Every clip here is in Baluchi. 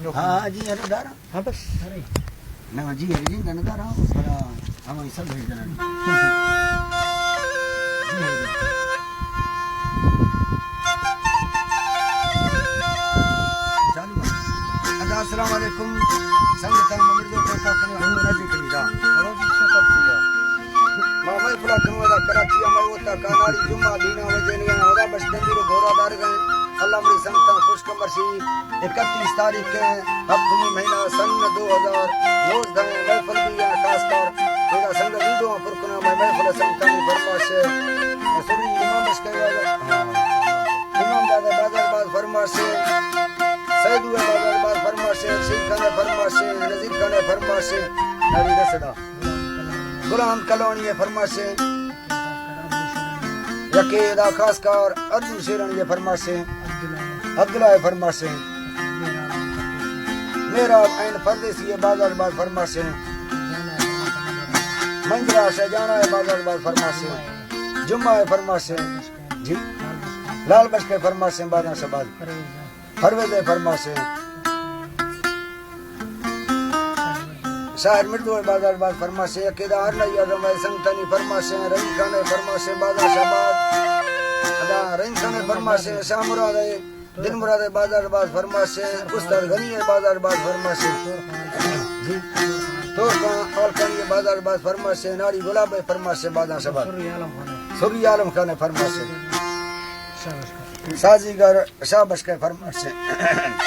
ہاں، جی، ارے دارا۔ ہاں، بس۔ نہ، جی، ارے جی، نہ دارا، پر ہماری سب بھیج دینا۔ جی، ارے۔ چالو۔ ادا السلام علیکم۔ سنگتاں، ممر جو ٹوکا کنی، ہم نہ جی کری دا۔ ما محفل کنوں ادا کراچی ءَ، مئے وتا کاناڑی جمعہ دینا وجہ نہیں ہے، ادا بشکندی رو گھوڑا دار گئے۔ اللہ مری سنگتاں خوش کمرشی۔ اکتیس تاریخ ءَ، ہفتمی مہینہ، سن دو ہزار نوزدہ ءَ محفل بھی ہے، خاص کر ادا سنگت ویڈیو پر کنا، مئے محفل سنگتانی فرمائش ہے۔ سری امام بشکے والا۔ امام دادا بازار باز فرمائش ہے۔ سیدو بازار باز فرمائش ہے۔ رشید خان فرمائش ہے۔ نذیر خان فرمائش ہے۔ نبی رسدا۔ غلام کلونی ءِ فرمائش ایں۔ یکے ادا خاص کار ارجن شیرانی ءِ فرمائش ایں۔ عبداللہ ءِ فرمائش ایں۔ میراب عین پردیسی ءِ بازار باز فرمائش ایں۔ منجرا شہجانا ءِ بازار باز فرمائش ایں۔ جمعہ ءِ فرمائش ایں۔ جی۔ لال بشک ءِ فرمائش ایں، بازاں شہ باز۔ پرویز ءِ فرمائش ایں۔ شاعر مردو ءِ بازار باز فرمائش ایں۔ یکے دا ہر نئی آدم ءِ سنگتانی فرمائش ایں۔ رحیم خان ءِ فرمائش ایں، بازاں شہ باز۔ ادا رحیم خان ءِ فرمائش ایں۔ شاہ مراد ءِ، دل مراد ءِ بازار باز فرمائش ایں۔ استاد غنی ءِ بازار باز فرمائش ایں۔ جی۔ تورکاں آلکانی ءِ بازار باز فرمائش ایں۔ ناڑی گلاب ءِ فرمائش ایں، بازاں شہ باز۔ سری عالم خان ءِ فرمائش ایں۔ سازیگر شابش کے فرمائش ایں۔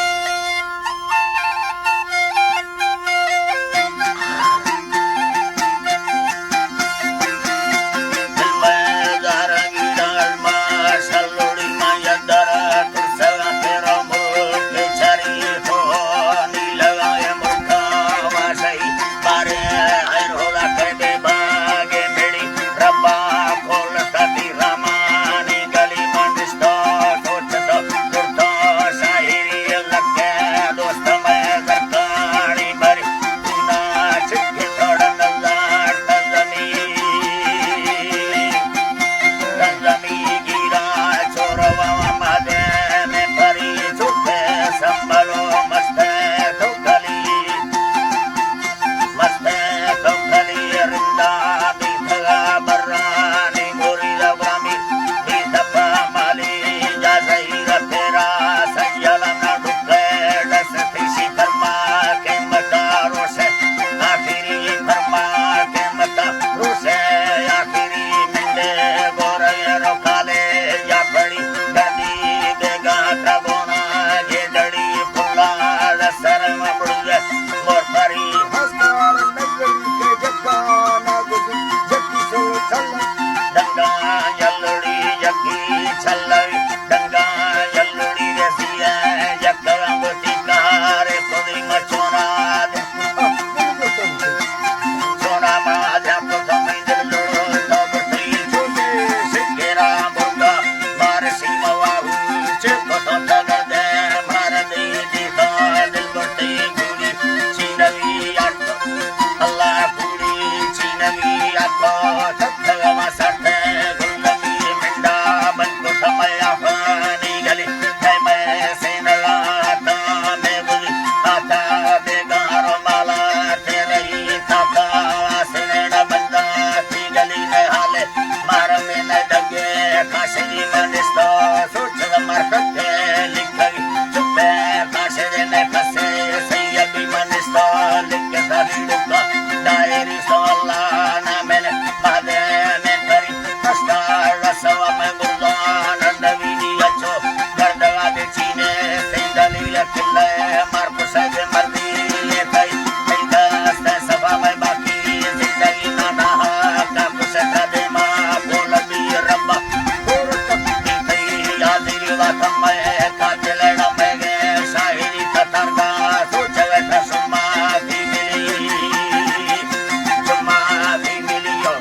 ربا کل تتی رمانی گلی منشتا، سوچتا کرتا شاعری لگے، دوست میں زرکانی بری، دونا چکی تھوڑا نزار تزنی، تزنی گیرا چوروا مادے میں پری چھپے سنبھلو مستے تو گلی۔ مستیں توکلی رندا بیتگا برانی گوری غلامی، بیت پا مالی جا زہیر پیرا سیالا نہ ڈکے، ڈس تیشی پرما قیمتا روشے، آخری پرما قیمتا روشے، آخری منڈے گورے رو کالے یا پڑی گدی بیگا تربونا جے جڑی پلا سر مبڑے۔ مور پری ہستار نگری کے جکا ناگزی جکی سو چل۔ ڈنگا یلڑی یکی چلئی، ڈنگا یلڑی رسی ہے، یک رنگ تیکار کدی مچونا دے۔ چونا ما جا تو سمجھ دل لڑو تو بتی چوندے سکرا برگا مار سیما واہو چپ تو تگدے مار دی۔ دل برتی گوڑی چینوی اتو، اللہ گوڑی چینوی اتو، تھگا ما سرتے گلمی منڈا بنکو سمیا فانی گلی، ہے میں سینلا تا میں گلی، آتا بیگار مالا تیرئی تاتا، سینڑا بندا تی گلی نے حالے، مار میں نے دگے کاشی منستا، سوچ مرکتے لکھئی، چپے کاشے نے پسے، سیدی منستا لکھ ساری دکا، ڈائری سو اللہ نامے نے، مادے میں کری، کشتا رسوا میں گلان، نوی دی اچھو، گردگا دے چینے، سیدلی اکلے، مار پسے دے مردی، یہ تئی، تئی دست صفا میں باقی، زندگی نانا، کا پسے تا دے ما، بول بی ربا، اور تک تئی، یادی وطن میں، قاتل ڈمے گے، شاہی تترگا، سوچ ویسا سما، دی ملی، سما، دی ملی، یو۔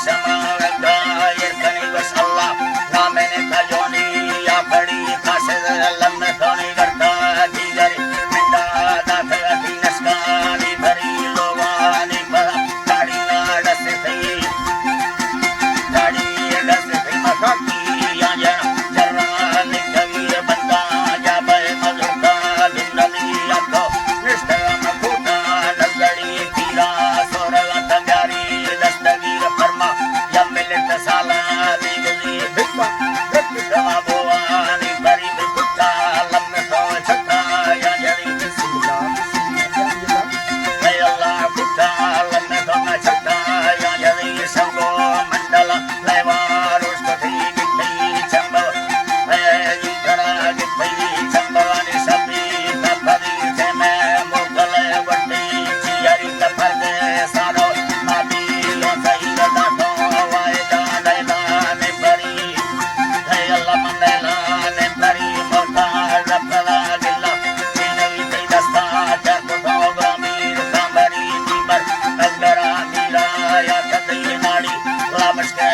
شما دایر کنی وش اللہ، نام نے تجونی یا پڑی، کاسد لم تونی کرتا دیگری، منڈا دات اتی نسکانی بری، لوگانی پر کاڑی نا ڈس تئی، کاڑی ڈس تئی مکاکی یا جنا، جرا نکوی بندہ یا بے مزرتا، دنگلی یا تو نشتہ مکوتا، نزڑی تیرا سورا تنگاری، دستگیر فرما یا ملت سالا دیگلی بکا، رکھ کما بوانی بری بکتا، لم تو چھکا یا جری، بسم اللہ، بسم اللہ، بسم اللہ۔ اے اللہ کتا، لم تو چھکا یا جری، سنگو منڈلا، لیوار اس کو تھی گٹھی چمبو، اے جی کرا گٹھی چمبو، نی سبھی تپری سے میں موکل وٹی، چیاری تپر دے سارو، مابی لو سہی ردا تو، وائے دا لیلا نے پری۔ اے اللہ من لیلا نے پری، موتا رب لا گلا، چینوی تے دستا، چار پتو گرامیر، کامبری، دیمر، ازگرا، میرا، یا کتی ناڑی، لا مشکے